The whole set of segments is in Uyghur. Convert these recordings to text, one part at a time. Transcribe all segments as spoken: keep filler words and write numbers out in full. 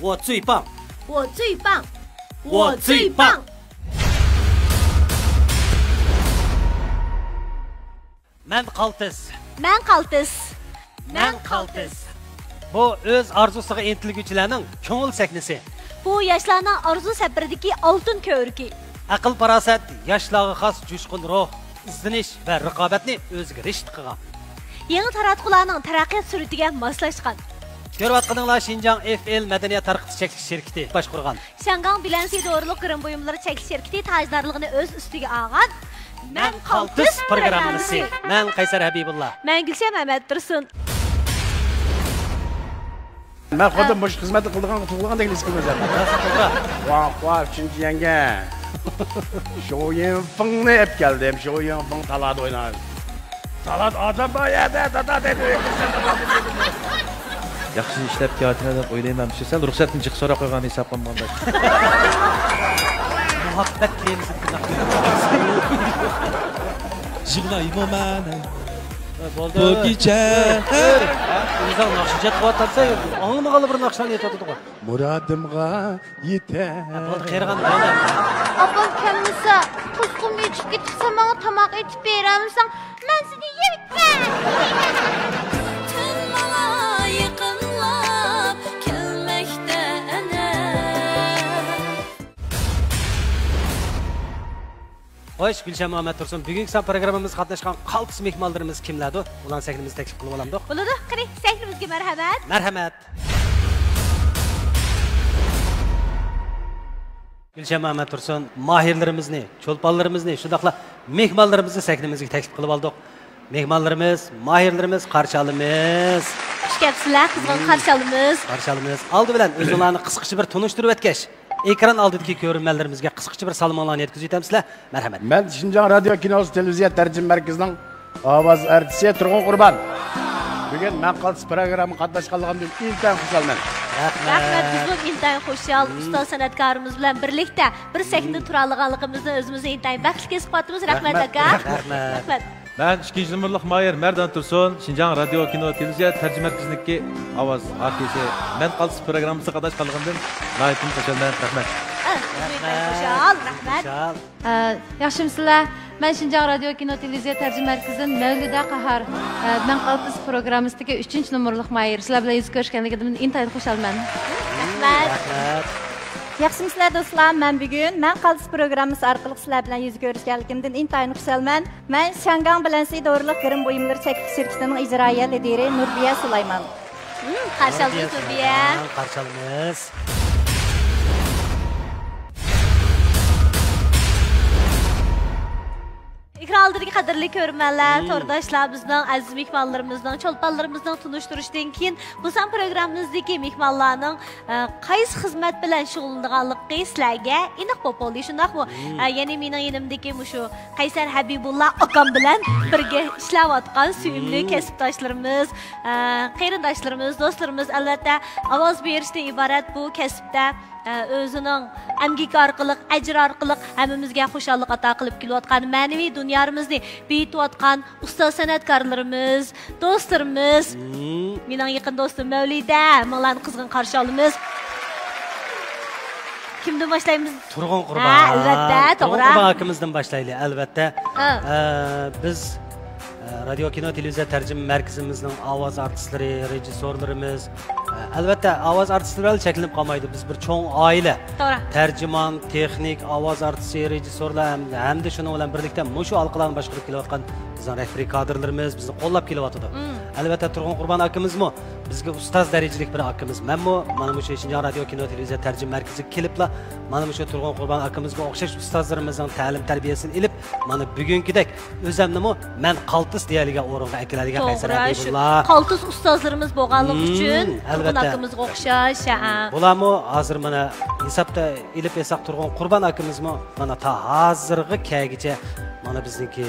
我最棒。我最棒。我最棒。 مەن قالتىس. مەن قالتىس. مەن قالتىس. بۇ ئۆز ئارزۇسىغا ئىنتىلگۈچىلەرنىڭ كۆڭۈل سەھنىسى. بۇ ياشلارنىڭ ئارزۇ سەپىرىدىكى ئالتۇن كۆۋرۈكى. ئەقىل-پاراسەت، ياشلارغا خاس جۇشقۇن روھ، ئىزدىنىش ۋە رىقابەتنى ئۆزىگە رىشتە قىلغان. يېڭى تاراتقۇلارنىڭ تەرەققىيات سۈرئىتىگە ماسلاشقان. كۆرۈۋاتقىنىڭلار شىنجاڭ ئېف ئېل مەدەنىيەت تارقىتىش چەكلىك شىركىتى باشقۇرغان. شياڭگاڭ بىلەنسى دورىلىق گىرىم بۇيۇملىرى چەكلىك شىركىتى تاجدارلىقىنى ئۆز ئۈستىگە ئالغان. مەن قالتىس پروگراممىسى. مەن قەيسەر ھەبىبۇللا. مەن گۈلشەن مەمەتتۇرسۇن. مەن خۇددى مۇشۇ خىزمەتنى قىلىدىغانغا تۇغۇلغاندەك ھېس قىلىمەن. ۋاھ، ۋاھ، ئۈچىنچى يەڭگە. شو يىنفېڭنى ئېلىپ كەلدىم. شو يىنفېڭ تالادا ئويناش. تالاد ئادەم بار يەردە، دادا دەيدۇ. ياخشى ئىشلەپ كېلىۋاتىمەن دەپ ئويلايمەن. شۇ سەل رۇخسەتنى جىق سوراپ قويغان ھېساب قىلمىغاندا. مۇھەببەت تېمىسىنى. يىغلايمۇ مەن. بولدى. بۇ كېچە. ئۆزۈڭ ناخشا ئېيتىۋاتامسەن، ئاڭلىمىغانلا بىر ناخشىنى ئېيتىۋاتىدىغۇ. مۇرادىمغا يېتە. بولدى، قېرىغان بولدى. ئاپام كەلمىسە، توسقۇننى ئېچىپ كېتىپ، سەن ماڭا تاماق ئېتىپ بېرەلمىسەڭ، مەن سېنى يەپ. تۈن ماڭا يېقىنلاپ كەلمەكتە ئەنە. خوش، گۈلشەن مۇھەممەتتۇرسۇن، بۈگۈنكى سان پروگراممىمىزغا قاتناشقان قالتىس مېھمانلىرىمىز كىملەردۇ؟ ئۇلارنى سەھنىمىزگە تەكلىپ قىلىۋالامدۇق. بولىدۇ، قېنى، سەھنىمىزگە مەرھەمەت. مەرھەمەت. گۈلشەن مۇھەممەتتۇرسۇن، ماھىرلىرىمىزنى، چولپانلىرىمىزنى، شۇنداقلا مېھمانلىرىمىزنى سەھنىمىزگە تەكلىپ قىلىۋالدۇق. مېھمانلىرىمىز، ماھىرلىرىمىز، قارشى ئالىمىز. خۇش كەپسىلەر، قىزغىن قارشى ئالىمىز. قارشى ئالىمىز. ئالدى بىلەن ئۆزۈڭلارنى قىسقىچە بىر تونۇشتۇرۇۋەتكەچ، ئېكران ئالدىدىكى كۆرۈرمەنلىرىمىزگە قىسقىچە بىر سالىمىڭلارنى يەتكۈزۈۋېتەمسىلەر؟ مەرھەمەت. مەن شىنجاڭ رادىيو كىنو تېلېۋىزىيە تەرجىمە مەركىزىنىڭ ئاۋاز ئارتىسى تۇرغۇن قۇربان. بۈگۈن مەن قالتىس پروگراممىغا قاتناشقانلىقىمدىن ئىنتايىن خۇشالمەن. رەھمەت. رەھمەت، بىزمۇ ئىنتايىن خۇشال. ئۇستاز سەنئەتكارىمىز بىلەن بىرلىكتە بىر سەھنىدە تۇرالىغانلىقىمىزدىن ئۆزىمىزنى ئىنتايىن بەختلىك ھېس قىلىۋاتىمىز. رەھمەت، رەھمەت ئاكا. رەھمەت. رەھمەت. مەن ئىككىنچى نومۇرلۇق ماھىر مەردان تۇرسۇن، شىنجاڭ رادىيو كىنو تېلېۋىزىيە تەرجىمە مەركىزىنىڭكى ئاۋاز ئارتىسى. مەن قالتىس پروگراممىسىغا قاتناشقانلىقىمدىن ناھايىتى خۇشالمەن. رەھمەت. ئە، بىزمۇ ئىنتايىن خۇشال. رەھمەت. خۇشال. ئە، ياخشىمۇسىلەر؟ مەن شىنجاڭ رادىيو كىنو تېلېۋىزىيە تەرجىمە مەركىزىدىن مەۋلىدە قاھار. ئە، مەن قالتىس پروگراممىسىدىكى ئۈچىنچى نومۇرلۇق ماھىر. سىلەر بىلەن يۈز كۆرۈشكەنلىكىمدىن ئىنتايىن خۇشالمەن. رەھمەت. رەھمەت. ياخشىمۇسىلەر دوستلار؟ مەن بۈگۈن مەن قالتىس پروگراممىسى ئارقىلىق سىلەر بىلەن يۈز كۆرۈشكەنلىكىمدىن ئىنتايىن خۇشالمەن. مەن شياڭگاڭ بىلەنسى دورىلىق گىرىم بۇيۇملىرى چەكلىك شىركىتىنىڭ ئىجرائىيە لىدىرى نۇربىيە سۇلايمان. مم، قارشى ئالىمىز نۇربىيە. قارشى ئالىمىز. ئېكران ئالدىدىكى قەدىرلىك كۆرۈرمەنلەر، تورداشلار، بىزنىڭ ئەزىز مېھمانلىرىمىزنىڭ، چولپانلىرىمىزنىڭ تونۇشتۇرۇشىدىن كېيىن، بۇ سان پروگراممىمىزدىكى مېھمانلارنىڭ، ئە، قايسى خىزمەت بىلەن شۇغۇللىنىدىغانلىقى سىلەرگە ئېنىق بولۇپ بولدى، شۇنداقمۇ؟ ئە، يەنى مېنىڭ يېنىمدىكى مۇشۇ قەيسەر ھەبىبۇللا ئاكام بىلەن بىرگە ئىشلەۋاتقان سۆيۈملۈك كەسىپداشلىرىمىز، ئە، قېرىنداشلىرىمىز، دوستلىرىمىز، ئەلۋەتتە، ئاۋاز بېرىشتىن ئىبارەت بۇ كەسىپتە، ئە، ئۆزىنىڭ ئەمگىكى ئارقىلىق، ئەجرى ئارقىلىق ھەممىمىزگە خۇشاللىق ئاتا قىلىپ كېلىۋاتقان، مەنىۋى دۇنيارىمىزنى بېيىتىۋاتقان ئۇستاز سەنئەتكارلىرىمىز، دوستلىرىمىز، مېنىڭ يېقىن دوستۇم مەۋلىدە، ماڭلارنى قىزغىن قارشى ئالىمىز. كىمدىن باشلايمىز؟ تۇرغۇن قۇربان. ھە، ئەلۋەتتە، توغرا. تۇرغۇن قۇربان ئاكىمىزدىن باشلايلى، ئەلۋەتتە. ھە. ئە، بىز، ئە، رادىيو كىنو تېلېۋىزىيە تەرجىمە مەركىزىمىزنىڭ ئاۋاز ئارتىسلىرى، رېژىسسورلىرىمىز، ئە، ئەلۋەتتە، ئاۋاز ئارتىسلىرى بىلەن چەكلىنىپ قالمايدۇ. بىز بىر چوڭ ئائىلە. توغرا. تەرجىمان، تېخنىك، ئاۋاز ئارتىسى، رېژىسسورلار ھەم، ھەمدە شۇنىڭ بىلەن بىرلىكتە مۇشۇ ھالقىلارنى باشقۇرۇپ كېلىۋاتقان بىزنىڭ رەھبىرىي كادىرلىرىمىز بىزنى قوللاپ كېلىۋاتىدۇ. مم. ئەلۋەتتە، تۇرغۇن قۇربان ئاكىمىزمۇ بىزگە ئۇستاز دەرىجىلىك بىر ئاكىمىز. مەنمۇ مانا مۇشۇ شىنجاڭ رادىيو كىنو تېلېۋىزىيە تەرجىمە مەركىزىگە كېلىپلا، مانا مۇشۇ تۇرغۇن قۇربان ئاكىمىزغا ئوخشاش ئۇستازلىرىمىزنىڭ تەلىم تەربىيەسىنى ئېلىپ، مانا بۈگۈنكىدەك ئۆزەمنىمۇ مەن قالتىس دېيەلىگەن ئورۇنغا ئەكېلەلىگەن قەيسەر توغرا، شۇ ھەبىبۇللا. قالتىس ئۇستازلىرىمىز بولغانلىقى مم، ئۈچۈن، تۇرغۇن ئەلۋەتتە. ئاكىمىزغا ئوخشاش، ھە. بۇلارمۇ ھازىر مانا ھېسابتا ئېلىپ ئېيتساق، تۇرغۇن قۇربان ئاكىمىزمۇ مانا تا ھازىرغا كەلگۈچە مانا بىزنىڭكى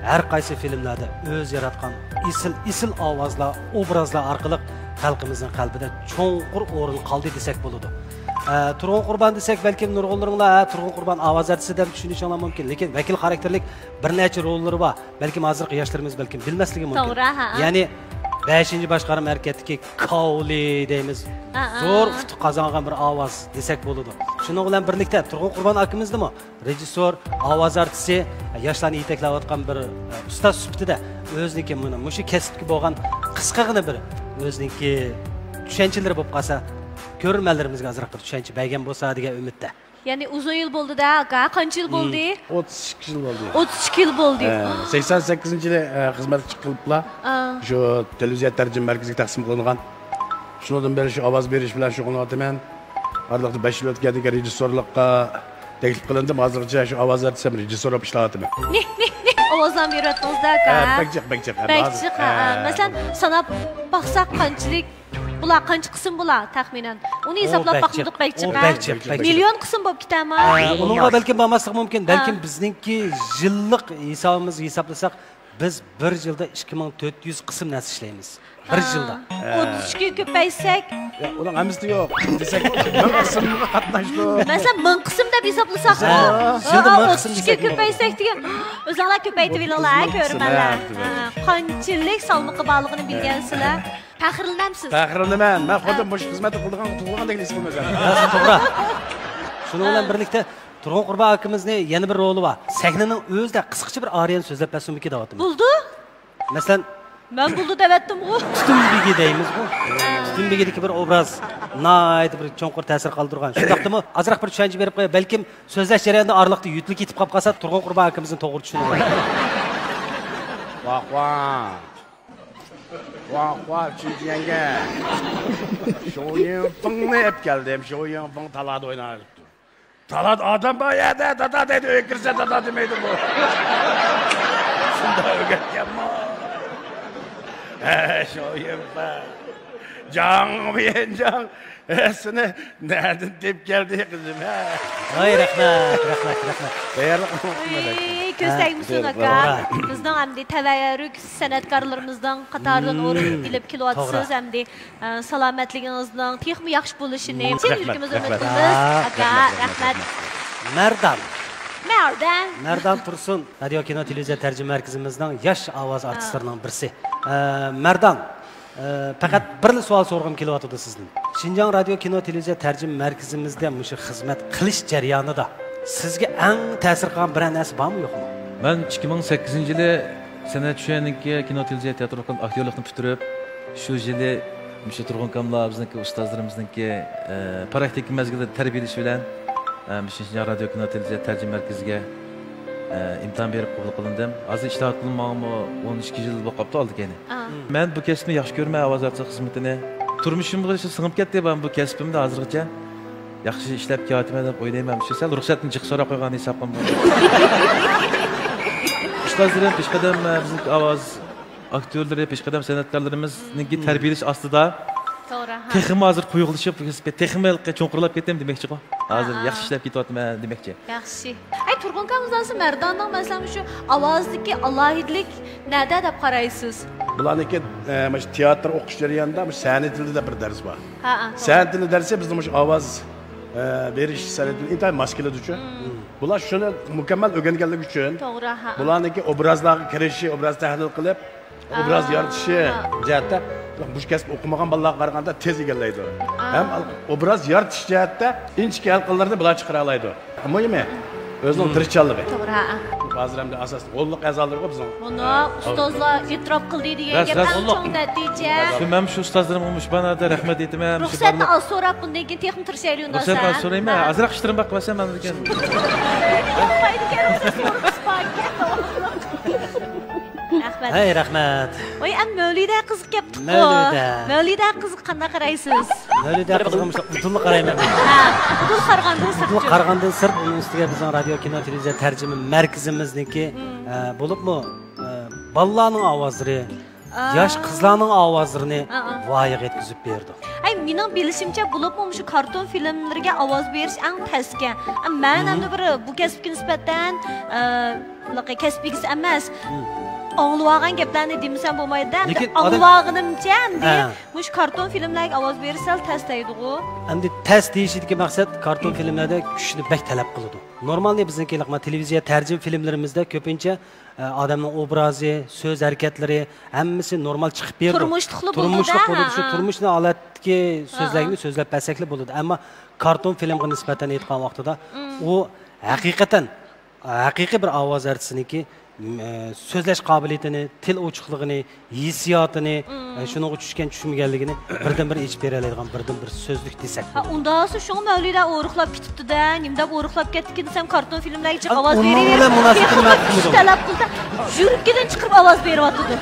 ھەر قايسى فىلىملەردە ئۆزى ياراتقان ئېسىل، ئېسىل ئاۋازلار، ئوبرازلار ئارقىلىق خەلقىمىزنىڭ قەلبىدە چوڭقۇر ئورۇن قالدى دېسەك بولىدۇ. ئە، تۇرغۇن قۇربان دېسەك، بەلكىم نۇرغۇنلىرىڭلار، ھە، تۇرغۇن قۇربان ئاۋاز ئارتىسى دەپ چۈشىنىشىڭلار مۇمكىن، لېكىن ۋەكىل خاراكتېرلىك بىر نەچچە روللىرى بار. بەلكىم ھازىرقى ياشلىرىمىز بەلكىم بىلمەسلىكى مۇمكىن. توغرا، ھە. يەنى بەشىنچى باشقارما ھەرىكەتتىكى كاۋلى دەيمىز. ئا، ئا. زور ئۇتۇق قازانغان بىر ئاۋاز دېسەك بولىدۇ. شۇنىڭ بىلەن بىرلىكتە تۇرغۇن قۇربان ئاكىمىزنىمۇ رېژىسسور، ئاۋاز ئارتىسى، ياشلارنى يېتەكلەۋاتقان بىر، ئە، ئۇستاز سۈپىتىدە ئۆزىنىڭكى مانا مۇشۇ كەسىپكە بولغان قىسقىغىنە بىر ئۆزىنىڭكى چۈشەنچىلىرى بولۇپ قالسا، كۆرۈرمەنلىرىمىزگە ئازراق بىر چۈشەنچە بەرگەن بولسا دېگەن ئۈمىدتە. يەنى ئۇزۇن يىل بولدى-دە، ئاكا. قانچە يىل بولدى؟ ئوتتۇز ئىككى يىل بولدى. ئوتتۇز ئىككى يىل بولدى. ھە، سەكسەن سەككىزىنچى يىلى، ئە، خىزمەتكە چىقىپلا، ئا. شۇ تېلېۋىزىيە تەرجىمە مەركىزىگە تەقسىم قىلىنغان. شۇنىڭدىن بېرى شۇ ئاۋاز بېرىش بىلەن شۇغۇللىنىۋاتىمەن. ئارىلىقتا بەش يىل ئۆتكەندىن كېيىن رېژىسسورلۇققا تەكلىپ قىلىندىم. ھازىرغىچە شۇ ئاۋاز ئارتىسى ھەم رېژىسسور بولۇپ ئىشلەۋاتىمەن. نېھ، نېھ، نېھ ئاۋازلارنى بېرىۋەتتىڭىز-دە، ئاكا. ھە، بەك جىق، بەك جىق. بەك جىق، ھە. ھە. مەسىلەن، ساناپ باقساق قانچىلىك بۇلار، قانچە قىسىم بۇلار تەخمىنەن؟ ئۇنى ھېسابلاپ باقمىدۇق، بەك جىق. ئۇ بەك جىق، بەك جىق. مىليون قىسىم بولۇپ كېتەرما؟ ئۇنىڭغا بەلكىم بارماسلىقى مۇمكىن. ھە. بەلكىم بىزنىڭكى يىللىق ھېسابىمىزغا ھېسابلىساق، بىز بىر يىلدا ئىككى مىڭ تۆت يۈز قىسىم نەرسە ئىشلەيمىز. بىر يىلدا. ئوتتۇز ئىككىگە كۆپەيتسەك. يا، ئۇنىڭ ھەممىسى يوق. دېسەك، مىڭ قىسىمغا قاتناشتۇق. مەسىلەن، مىڭ قىسىم دەپ ھېسابلىساق. ھە، يىلدا مىڭ قىسىم دېسەك. ئوتتۇز ئىككىگە كۆپەيتسەك دېگەن. ئۆزۈڭلار كۆپەيتىۋېلىڭلار، ھە، كۆرۈرمەنلەر. ھە، قانچىلىك سالمىقى بارلىقىنى بىلگەنسىلەر. پەخىرلىنەمسىز؟ پەخىرلىنىمەن. مەن خۇددى مۇشۇ خىزمەتنى قىلىدىغان، قىلىدىغاندەك ھېس قىلىمەن. راست، توغرا. شۇنىڭ بىلەن بىرلىكتە تۇرغۇن قۇربان ئاكىمىزنى يەنە بىر رولى بار. سەھنىنىڭ ئۆزىدە قىسقىچە بىر ئارىيەنى سۆزلەپ بەرسىمىكىن دەۋاتىمەن. بولدى. مەسىلەن، مەن بولدى دەۋەتتىمغۇ. تۈتۈن بېگى دەيمىزغۇ. تۈتۈن بېگىدىكى بىر ئوبراز ناھايىتى بىر چوڭقۇر تەسىر قالدۇرغان. شۇنداقتىمۇ ئازراق بىر چۈشەنچە بېرىپ قوياي. بەلكىم سۆزلەش جەريانىدا ئارىلىقتا يۆتىلىپ كېتىپ قالىپ قالسا، تۇرغۇن قۇربان ئاكىمىزنى توغرا چۈشىنىدۇ. ۋاھ، ۋاھ. ۋاھ، ۋاھ، ئۈچىنچى يەڭگە. شويىڭفېڭنى ئېلىپ كەلدىم. شويىڭفېڭ تالادا ئوينايدۇ. تالادا ئادەم بار يەردە دادا دەيدۇ، ئۆيگە كىرسە دادا دېمەيدۇ بۇ. شۇنداق ئۆگەتكەنمۇ؟ ھە، شويىڭفېڭ. جاڭ ۋيەنجاڭ. ھە، سېنى نەدىن تېپىپ كەلدى، قىزىم، ھە؟ ۋاي، رەھمەت، رەھمەت، رەھمەت. تەييارلىق قىلماپتىمەن. ئەي، كۆز تەگمىسۇن، ئاكا. بىزنىڭ ئەمدى تەۋەررۈك سەنئەتكارلىرىمىزنىڭ قاتارىدىن ئورۇن ئېلىپ كېلىۋاتىسىز، ئەمدى، ئە، سالامەتلىكىڭىزنىڭ تېخىمۇ ياخشى بولۇشىنى چىن يۈرىكىمىزدىن ئۈمىد قىلىمىز. ئاكا، رەھمەت. مەردان. مەردان. مەردان تۇرسۇن، رادىيو كىنو تېلېۋىزىيە تەرجىمە مەركىزىمىزنىڭ ياش ئاۋاز ئارتىسلىرىنىڭ بىرسى. ئە، مەردان، ئە، پەقەت بىرلا سوئال سورىغۇم كېلىۋاتىدۇ سىزدىن. شىنجاڭ رادىيو كىنو تېلېۋىزىيە تەرجىمە مەركىزىمىزدە مۇشۇ خىزمەت قىلىش جەريانىدا سىزگە ئەڭ تەسىر قىلغان بىرەر نەرسە بارمۇ، يوقمۇ؟ مەن ئىككى مىڭ سەككىزىنچى يىلى سەنئەت شۆيەنىڭكى كىنو تېلېۋىزىيە تىياتىر ئوقۇغان ئاكتيورلۇقنى پۈتتۈرۈپ، شۇ يىلى مۇشۇ تۇرغۇن ئاكاملار بىزنىڭكى ئۇستازلىرىمىزنىڭكى، ئە، پاراكتىكا مەزگىلىدە تەربىيەلىشى بىلەن، ئە، مۇشۇ شىنجاڭ رادىيو كىنو تېلېۋىزىيە تەرجىمە مەركىزىگە، ئە، ئىمتىھان بېرىپ قوبۇل قىلىندىم. ھازىر ئىشلەۋاتقىلى ماڭىمۇ ئون ئىككى يىل بولۇپ قاپتۇ ئالدى كەينى. ئا. مەن بۇ كەسىپنى ياخشى كۆرىمەن، ئاۋاز ئارتىسلىق خىزمىتىنى. تۇرمۇشۇمغا شۇ سىڭىپ كەتتى، مەن بۇ كەسپىمدە ھازىرغىچە ياخشى ئىشلەپ كېلىۋاتىمەن دەپ ئويلايمەن. شۇ سەل رۇخسەتنى جىق سوراپ قويغان ھېسابىم بار. ئۇستازلىرىم پېشقەدەم، ئە، بىزنىڭ ئاۋاز ئاكتيورلىرى، پېشقەدەم سەنئەتكارلىرىمىزنىڭكى تەربىيەلىشى ئاستىدا توغرا، ھە. تېخىمۇ ھازىر قويۇقلىشىپ، تېخىمۇ ھېلىقى چوڭقۇرلاپ كەتتىم دېمەكچىغۇ. ھازىر ھە، ھە. ياخشى ئىشلەپ كېتىۋاتىمەن دېمەكچى. ياخشى. ئەي، تۇرغۇن ئاكا، مەسىلەن، شۇ ئاۋازدىكى ئالاھىدىلىك نەدە دەپ قارايسىز؟ بۇلارنىڭكى، ئە، مۇشۇ تىياتىر ئوقۇش جەريانىدا مۇشۇ سەھنە تىلى دەپ بىر دەرس بار. ھە، ھە، توغرا. سەھنە تىلى دەرسى بىزنىڭ مۇشۇ ئاۋاز، ئە، بېرىش سەنئىتى ئىنتايىن ماس كېلىدۇچۇ. مم. بۇلار شۇنى مۇكەممەل ئۆگەنگەنلىكى ئۈچۈن، توغرا، ھە. بۇلارنىڭكى ئوبرازلارغا كىرىشى، ئوبراز تەھلىل قىلىپ، ئوبراز ئا. يارىتىشى جەھەتتە بۇ كەسىپ ئوقۇمىغان بالىلارغا قارىغاندا تېز ئىگىلەيدۇ. ئا. ھەم ئوبراز يارىتىش جەھەتتە ئىنچىكە ھەل قىلىقلىرىنى بۇلار چىقىرالايدۇ. مۇھىمى، ئۆزىنىڭ مم. تىرىشچانلىقى. توغرا، ھە. ھازىر ئەمدى ئاساسلىق غوللۇق ئەزالىرىغۇ بىزنىڭ. مانا ئۇستازلار ئېتىراپ قىلدى دېگەن گەپ ئەڭ چوڭ نەتىجە. شۇ، مەن شۇ ئۇستازلىرىمغا مۇشۇ مانادا رەھمەت ئېيتىمەن. رۇخسەتنى ئاز سوراپ، بۇندىن كېيىن تېخىمۇ تىرىشايلى ئۇنداق. رۇخسەت ئاز سورايمەن، ھە. ئازراق ئىشلىرىم بار، قىلىۋەتسەم ماندىن كېيىن. رەھمەت. ھەي، رەھمەت. ۋاي، ئەمدى مەۋلىدە قىزغا كەپتۇققۇ. مەۋلىدە. مەۋلىدە قىزغا قانداق قارايسىز؟ مەۋلىدە قىزغا مۇشۇنداق ئۇدۇللا قارايمەن. ھە، ئۇدۇل قارىغاندىن سىرت. ئۇدۇل قارىغاندىن سىرت، ئۇنىڭ ئۈستىگە بىزنىڭ رادىيو كىنو تېلېۋىزىيە تەرجىمە مەركىزىمىزنىڭكى، مم. ئە، بولۇپمۇ، ئە، بالىلارنىڭ ئاۋازلىرى، ئا. ياش قىزلارنىڭ ئاۋازلىرىنى ئا، ئا. ۋايىغا يەتكۈزۈپ بېرىدۇ. ئەي، مېنىڭ بىلىشىمچە، بولۇپمۇ مۇشۇ كارتون فىلىملىرىگە ئاۋاز بېرىش ئەڭ تەسكەن. ئە، مەن مم. ئەمدى بىر بۇ كەسىپكە نىسبەتەن، ئە، ھېلىقى كەسىپ ئىگىسى ئەمەس. مم. ئاڭلىۋالغان گەپلەرنى دېمىسەم بولمايدۇ-دە. ئەمدى لېكىن ئادەم ئاڭلىۋالغىنىمچە ئەمدى ھە. مۇشۇ كارتون فىلىملەرگە ئاۋاز بېرىش سەل تەس دەيدىغۇ. ئەمدى تەس دېيىشىدىكى مەقسەت كارتون فىلىملەردە كۈچنى بەك تەلەپ قىلىدۇ. نورمالنى بىزنىڭكى مانا تېلېۋىزىيە تەرجىمە فىلىملىرىمىزدە كۆپىنچە، ئە، ئادەمنىڭ ئوبرازى، سۆز ھەرىكەتلىرى، ھەممىسى نورمال چىقىپ بېرىدۇ. تۇرمۇشلۇقلا بولىدۇ، تۇرمۇشلۇق بولىدۇ. شۇ ھە. تۇرمۇشنى ھالەتتىكى سۆزلەرنى سۆزلەپ بەرسەكلا بولىدۇ. ئەمما كارتون فىلىمغا نىسبەتەن ئېيتقان ۋاقتىدا ئۇ ھەقىقەتەن ھەقىقىي بىر ئاۋاز ئارتىسىنىڭكى، م، ئە، سۆزلەش قابىلىيىتىنى، تىل ئوچۇقلۇقىنى، ھېسسىياتىنى، ئە، شۇنىڭغا چۈشكەن، چۈشمىگەنلىكىنى بىردىنبىر ئېچىپ بېرەلەيدىغان بىردىنبىر سۆزلۈك دېسەك ھە، بولىدۇ. ئۇنداقسا شۇڭا مەۋلىدە ئورۇقلاپ كېتىپتۇ-دە، نېمە دەپ ئورۇقلاپ كەتتىكىن دېسەم، كارتون فىلىملەرگىچە ئەمما ئاۋاز ئۇنىڭ بېرىۋېرىپ، بىلەن مۇناسىۋىتىنى تېخىمۇ مەن كۈچ تەلەپ قىلدى. يۈرىكىدىن چىقىرىپ ئاۋاز بېرىۋاتىدۇ.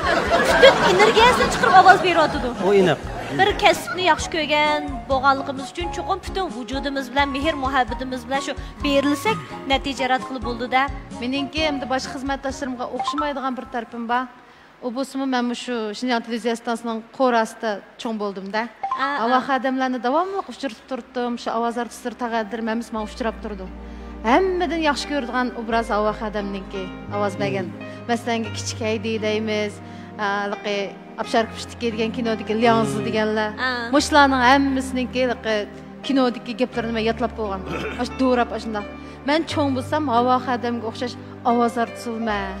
پۈتۈن ئېنېرگىيەسىدىن چىقىرىپ ئاۋاز بېرىۋاتىدۇ. ئۇ ئېنىق. بىر كەسىپنى ياخشى كۆرگەن بولغانلىقىمىز ئۈچۈن چوقۇم پۈتۈن ۋۇجۇدىمىز بىلەن، مېھىر-مۇھەببىتىمىز بىلەن شۇ بېرىلسەك، نەتىجە ياراتقىلى بولىدۇ-دە. مېنىڭكى ئەمدى باشقا خىزمەتداشلىرىمغا ئوخشىمايدىغان بىر تەرىپىم بار. ئۇ بولسىمۇ، مەن مۇشۇ شىنجاڭ تېلېۋىزىيە ئىستانسىسىنىڭ قوراسىدا چوڭ بولدۇم-دە. ئا، ئا. ھاۋا خادىملەرنى داۋاملىق ئۇچرىتىپ تۇرۇتتۇم. شۇ ئاۋاز ئارتىسلىرى تاغادىلىرىم ھەممىسى ماڭا ئۇچراپ تۇرىدۇ. ھەممىدىن ياخشى كۆرىدىغان ئوبراز ھاۋا خادىمنىڭكى ئاۋاز بەرگەن. مەسىلەن، كىچىك ھەيدى دەيمىز، ھېلىقى ئابشاركا پىشتىكى دېگەن كىنودىكى لياڭزى دېگەنلەر. ئا. مۇشۇلارنىڭ ھەممىسىنىڭكى ھېلىقى كىنودىكى گەپلىرىنى مەن يادلاپ بولغان. ئاشۇ دوراپ ئاشۇنداق. مەن چوڭ بولسام ھاۋا خادىمگە ئوخشاش ئاۋاز ئارتىسى بولىمەن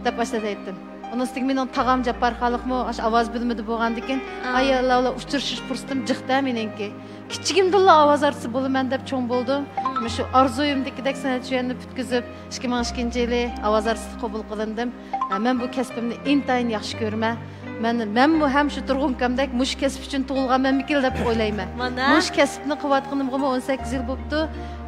دەپ ئاشۇنداق دەيتتىم. ئۇنىڭ ئۈستىگە مېنىڭ تاغام جاپپار خالىقمۇ ئاشۇ ئاۋاز بۆلۈمىدە بولغاندىكىن، ئا. ئاياللار بىلەن ئۇچرىشىش پۇرسىتىم جىقتە مېنىڭكى. كىچىكىمدىنلا ئاۋاز ئارتىسى بولىمەن دەپ چوڭ بولدۇم. مم. مۇشۇ ئارزۇيۇمدىكىدەك سەنئەت شۇ يەرنى پۈتكۈزۈپ، ئىككى مىڭ ئىككىنچى يىلى ئاۋاز ئارتىسلىققا قوبۇل قىلىندىم. ھە، مەن بۇ كەسپىمنى ئىنتايىن ياخشى كۆرىمەن. مەن، مەنمۇ ھەم شۇ تۇرغۇن ئاكامدەك مۇشۇ كەسىپ ئۈچۈن تۇغۇلغانمەنمىكىن دەپ ئويلايمەن. مانا. مۇشۇ كەسىپنى قىلىۋاتقىنىمغىمۇ ئون سەككىز يىل بوپتۇ.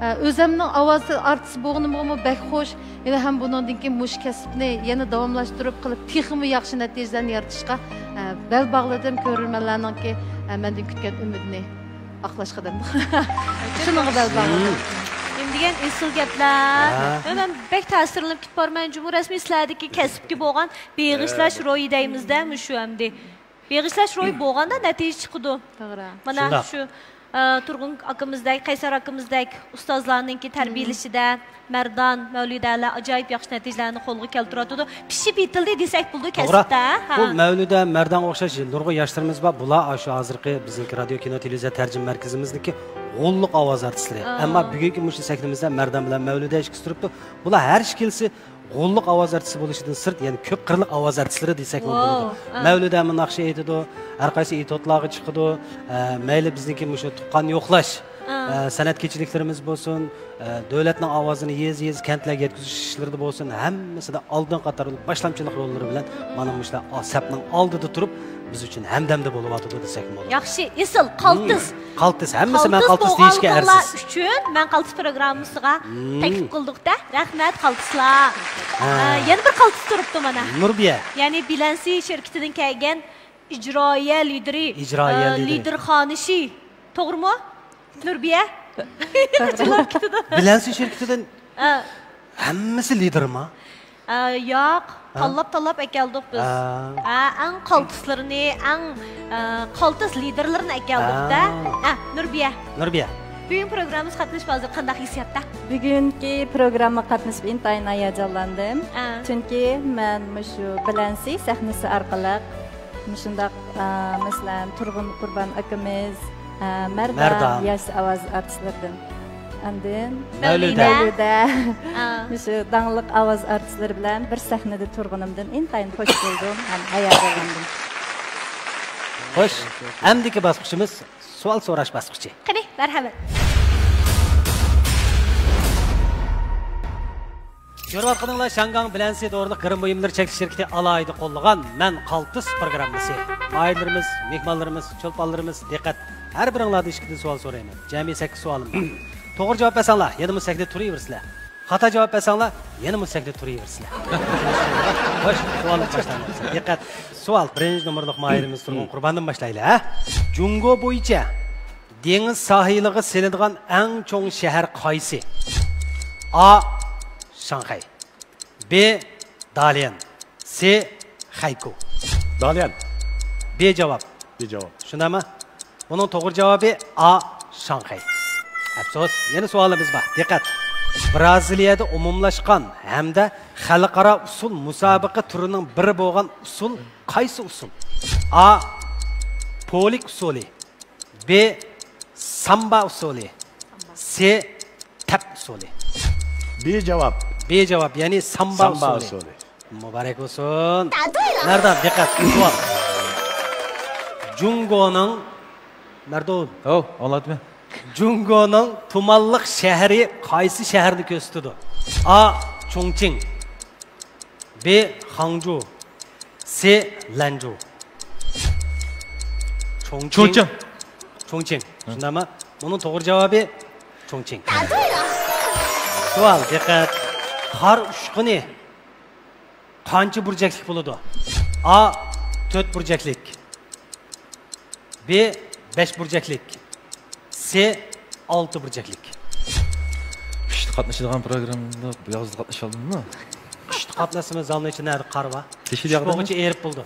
ئە، ئۆزەمنىڭ ئاۋاز ئارتىسى بولغىنىمغىمۇ بەك خوش. ھېلى ھەم بۇنىڭدىن كېيىن مۇشۇ كەسىپنى يەنە داۋاملاشتۇرۇپ قىلىپ، تېخىمۇ ياخشى نەتىجىلەرنى يارىتىشقا، ئە، بەل باغلىدىم. كۆرۈرمەنلەرنىڭكى، ئە، مەندىن كۈتكەن ئۈمىدىنى ئاقلاشقا دەمدۇق. شۇنىڭغا بەل باغلىدىم. نېمە دېگەن ئېسىل گەپلەر. ھە. مەن بەك تەسىرلىنىپ كېتىپ بارىمەن. جۇمۇ رەسمىي سىلەردىكى كەسىپكە بولغان بېغىشلاش روھى دەيمىزدە، مۇشۇ ئەمدى. بېغىشلاش روھى بولغاندا نەتىجە چىقىدۇ. توغرا. مانا شۇنداق. شۇ، ئە، تۇرغۇن ئاكىمىزدەك، قەيسەر ئاكىمىزدەك ئۇستازلارنىڭكى تەربىيەلىشىدە مەردان، مەۋلىدەلەر ئاجايىپ ياخشى نەتىجىلەرنى قولغا كەلتۈرۈۋاتىدۇ. پىشىپ يېتىلدى دېسەك بولىدۇ توغرا. كەسىپتە. ھە. بۇ مەۋلىدە، مەردانغا ئوخشاش نۇرغۇن ياشلىرىمىز بار. بۇلار ئاشۇ ھازىرقى بىزنىڭكى رادىيو، كىنو، تېلېۋىزىيە تەرجىمە مەركىزىمىزدىكى غوللۇق ئاۋاز ئارتىسلىرى. ئا. ئەمما بۈگۈنكى مۇشۇ سەھنىمىزدە مەردان بىلەن مەۋلىدە ئىككىسى تۇرۇپتۇ. بۇلار ھەر ئىككىلىسى غوللۇق ئاۋاز ئارتىسى بولۇشىدىن سىرت، يەنە كۆپ قىرلىق ئاۋاز ئارتىسلىرى دېسەكمۇ بولىدۇ. ۋاۋ، ئا. مەۋلىدە ھەممە ناخشا ئېيتىدۇ، ھەر قايسى ئېتيۇدلارغا چىقىدۇ، ئە، مەيلى بىزنىڭكى مۇشۇ تۇغقان يوقلاش، ئا. ئە، سەنئەت كېچىلىكلىرىمىز بولسۇن، ئە، دۆلەتنىڭ ئاۋازىنى يېزا، يېزا، كەنتلەرگە يەتكۈزۈش ئىشلىرىدا بولسۇن، ھەممىسىدە ئالدىنقى قاتاردا باشلامچىلىق روللىرى بىلەن مانا مۇشۇلار سەپنىڭ ئالدىدا تۇرۇپ، بىز ئۈچۈن ھەمدەمدە بولۇۋاتىدۇ دېسەكمۇ بولىدۇ. ياخشى، ئېسىل، قالتىس. مم. قالتىس، ھەممىسى مەن قالتىس دېيىشكە ئەرزىيدۇ. قالتىس بولغانلىقىڭلار ئۈچۈن مەن قالتىس پروگراممىسىغا مم. تەكلىپ قىلدۇق-دە. رەھمەت، قالتىسلار. ھە. ئە، يەنە بىر قالتىس تۇرۇپتۇ مانا. نۇربىيە. يەنى بىلەنسى شىركىتىدىن كەلگەن ئىجرائىيە لىدىرى، ئىجرائىيە ئە، لىدىرى. لىدىر خانىشى. توغرىمۇ؟ نۇربىيە؟ جىللاپ كېتىدۇ. بىلەنسى شىركىتىدىن ئە. ھەممىسى لىدىرما؟ ئە، ياق، ھە؟ تاللاپ-تاللاپ ئەكەلدۇق بىز. ھە. ھە، ئەڭ قالتىسلىرىنى، ئەڭ، ئە، قالتىس لىدېرلىرىنى ئەكەلدۇق-دە. ھە. ھە، نۇربىيە. نۇربىيە. بۈگۈن پروگراممىمىزغا قاتنىشىپ ھازىر قانداق ھېسسىياتتا؟ بۈگۈنكى پروگراممىغا قاتنىشىپ ئىنتايىن ھاياجانلاندىم. ھە. چۈنكى مەن مۇشۇ بىلەنسى سەھنىسى ئارقىلىق مۇشۇنداق، ئە، مەسىلەن، تۇرغۇن قۇربان ئاكىمىز، ئە، مەردان، مەردان. ياش ئاۋاز ئارتىسلىرىدىن. ئاندىن مەۋلىدە. مەۋلىدە. ئا. مۇشۇ داڭلىق ئاۋاز ئارتىسلىرى بىلەن بىر سەھنىدە تۇرغىنىمدىن ئىنتايىن خوش بولدۇم ھەم ھاياجانلاندىم. خوش، ئەمدىكى باسقۇچىمىز سوئال سوراش باسقۇچى. قېنى، مەرھەمەت. كۆرۈۋاتقىنىڭلار شياڭگاڭ بىلەنسى دورىلىق گىرىم بۇيۇملىرى چەكلىك شىركىتى ئالاھىدە قوللىغان مەن قالتىس پروگراممىسى. ماھىرلىرىمىز، مېھمانلىرىمىز، چولپانلىرىمىز، دىققەت! ھەر بىرىڭلاردىن ئىككىدىن سوئال سورايمەن. جەمئىي سەككىز سوئالىم بار. توغرا جاۋاب بەرسەڭلار، يەنە مۇشۇ سەھنىدە تۇرۇۋېرىسىلەر. خاتا جاۋاب بەرسەڭلار، يەنە مۇشۇ سەھنىدە تۇرۇۋېرىسىلەر. خوش، سوئالنى باشلايمىز. دىققەت! سوئال، بىرىنچى نومۇرلۇق ماھىرىمىز تۇرغۇن قۇرباندىن باشلايلى، ھە؟ جۇڭگو بويىچە دېڭىز ساھىلىغا سېلىنغان ئەڭ چوڭ شەھەر قايسى؟ ئا، شاڭخەي. ب، داليەن. س، خەيكۇ. داليەن. ب جاۋاب. ب جاۋاب. شۇنداقمۇ؟ بۇنىڭ توغرا جاۋابى ئا، شاڭخەي. ئەپسۇس، يەنە سوئالىمىز بار. دىققەت! برازىلىيەدە ئومۇملاشقان ھەمدە خەلقئارا ئۇسسۇل مۇسابىقە تۈرىنىڭ بىرى بولغان ئۇسسۇل قايسى ئۇسسۇل؟ ئا، پولك ئۇسسۇلى. ب، سامبا ئۇسسۇلى. س، تەپ ئۇسسۇلى. ب جاۋاب. ب جاۋاب، يەنى سامبا سامبا ئۇسسۇلى. ئۇسسۇلى. مۇبارەك بولسۇن. مەردان، دىققەت، سوئال. جۇڭگونىڭ، مەردان. ھو، ئاڭلاتىمەن. جۇڭگونىڭ تۇمانلىق شەھىرى قايسى شەھەرنى كۆرسىتىدۇ؟ ئا، چۇڭچىڭ. ب، خاڭجۇ. س، لەنجۇ. چۇڭچىڭ. چۇڭچىڭ. چۇڭچىڭ. شۇنداقمۇ؟ بۇنىڭ توغرا جاۋابى چۇڭچىڭ. سوئال، دىققەت. قار ئۇچقۇنى قانچە بۇرجەكلىك بولىدۇ؟ ئا، تۆت بۇرجەكلىك. ب، بەش بۇرجەكلىك. س، ئالتە بۇرجەكلىك. قىشتا قاتنىشىدىغان پروگراممىدا بۇ يازدا قاتنىشالمىدىمۇ؟ قىشتا قاتناشسىمۇ زالنىڭ ئىچىدە ھەر قار بار. تېشى قىش ياغدىمۇ؟ بولغۇچە ئېرىپ بولىدۇ.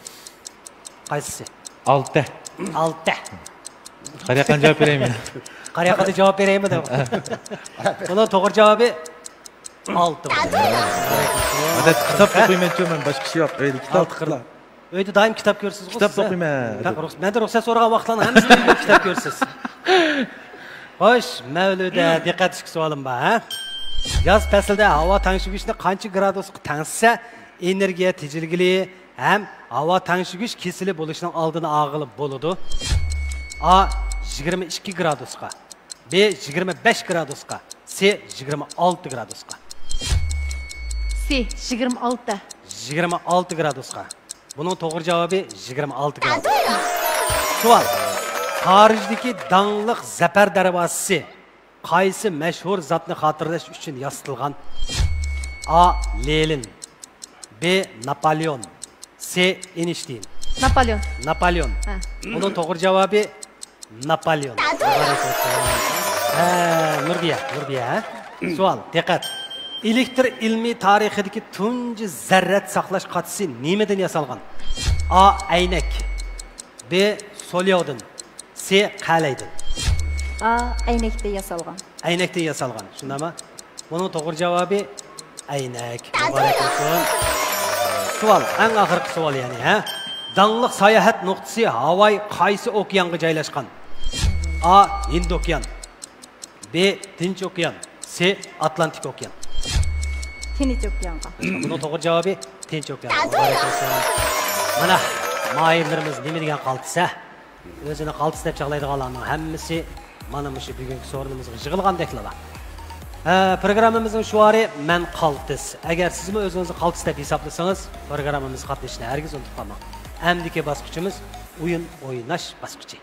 قايسىسى؟ ئالتە. ئالتە. قارىياققان جاۋاب بېرەيمۇ؟ قارىياققاندا جاۋاب بېرەيمۇ دەپ. بۇنىڭ توغرا جاۋابى ئالتە. ئادەتتە كىتاب ئوقۇيمەنچۇ مەن، باشقا ئىش يوق. ئۆيدە كىتاب. ئالتە قىرلار. ئۆيدە دائىم كىتاب كۆرىسىزغۇ كىتاب سىز؟ ئوقۇيمەن. بەك رۇخس-، مەندە رۇخسەت سورىغان ۋاقىتلارنىڭ ھەممىسىدە كىتاب كۆرىسىز. خوش، مەۋلۇدە، دىققەت ئىشقا سوئالىم بار، ھە؟ ياز پەسلىدە ھاۋا تەڭشىگۈچنى قانچە گرادۇسقا تەڭشىسە، ئېنېرگىيە تېجىلگىلى ھەم ھاۋا تەڭشىگۈچ كېسىلى بولۇشنىڭ ئالدىنى ئالغىلى بولىدۇ؟ ئا، يىگىرمە ئىككى گرادۇسقا. ب، يىگىرمە بەش گرادۇسقا. س، يىگىرمە ئالتە گرادۇسقا. س، يىگىرمە ئالتە. يىگىرمە ئالتە گرادۇسقا. بۇنىڭ توغرا جاۋابى يىگىرمە ئالتە گرادۇس. سوئال. پارىژدىكى داڭلىق زەپەر دەرۋازىسى قايسى مەشھۇر زاتنى خاتىرىلەش ئۈچۈن ياسىتىلغان؟ ئا، لېنىن. ب، ناپالېئون. س، ئېينشتىين. ناپالېئون. ناپالېئون. ھە. بۇنىڭ توغرا جاۋابى ناپالېئون. مۇبارەك بولسۇن. ھە، نۇربىيە، نۇربىيە، ھە؟ سوئال، دىققەت. ئېلېكتر ئىلمىي تارىخىدىكى تۇنجى زەررەت ساقلاش قاچىسى نېمىدىن ياسالغان؟ ئا، ئەينەك. ب، سولياۋدىن. س، قەلەيدىن. ئا، ئەينەكتىن ياسالغان. ئەينەكتىن ياسالغان، شۇنداقمۇ؟ بۇنىڭ توغرا جاۋابى ئەينەك. مۇبارەك بولسۇن. سوئال، ئەڭ ئاخىرقى سوئال يەنى، ھە؟ داڭلىق ساياھەت نۇقتىسى ھاۋاي قايسى ئوكيانغا جايلاشقان؟ ئا، ھىند ئوكيان. ب، تىنچ ئوكيان. س، ئاتلانتىك ئوكيان. تىنچ ئوكيانغا. بۇنىڭ توغرا جاۋابى تىنچ ئوكيان. مۇبارەك بولسۇن. مانا، ماھىرلىرىمىز نېمە دېگەن قالتىس، ھە؟ ئۆزىنى قالتىس دەپ چاغلايدىغانلارنىڭ ھەممىسى مانا مۇشۇ بۈگۈنكى سورۇنىمىزغا يىغىلغاندەكلا. ھە، پروگراممىمىزنىڭ شوئارى مەن قالتىس. ئەگەر سىزمۇ ئۆزىڭىزنى قالتىس دەپ ھېسابلىسىڭىز، پروگراممىمىزغا قاتنىشىشنى ھەرگىز ئۇنتۇپ قالماڭ. ئەمدىكى باسقۇچىمىز ئويۇن ئويناش باسقۇچى.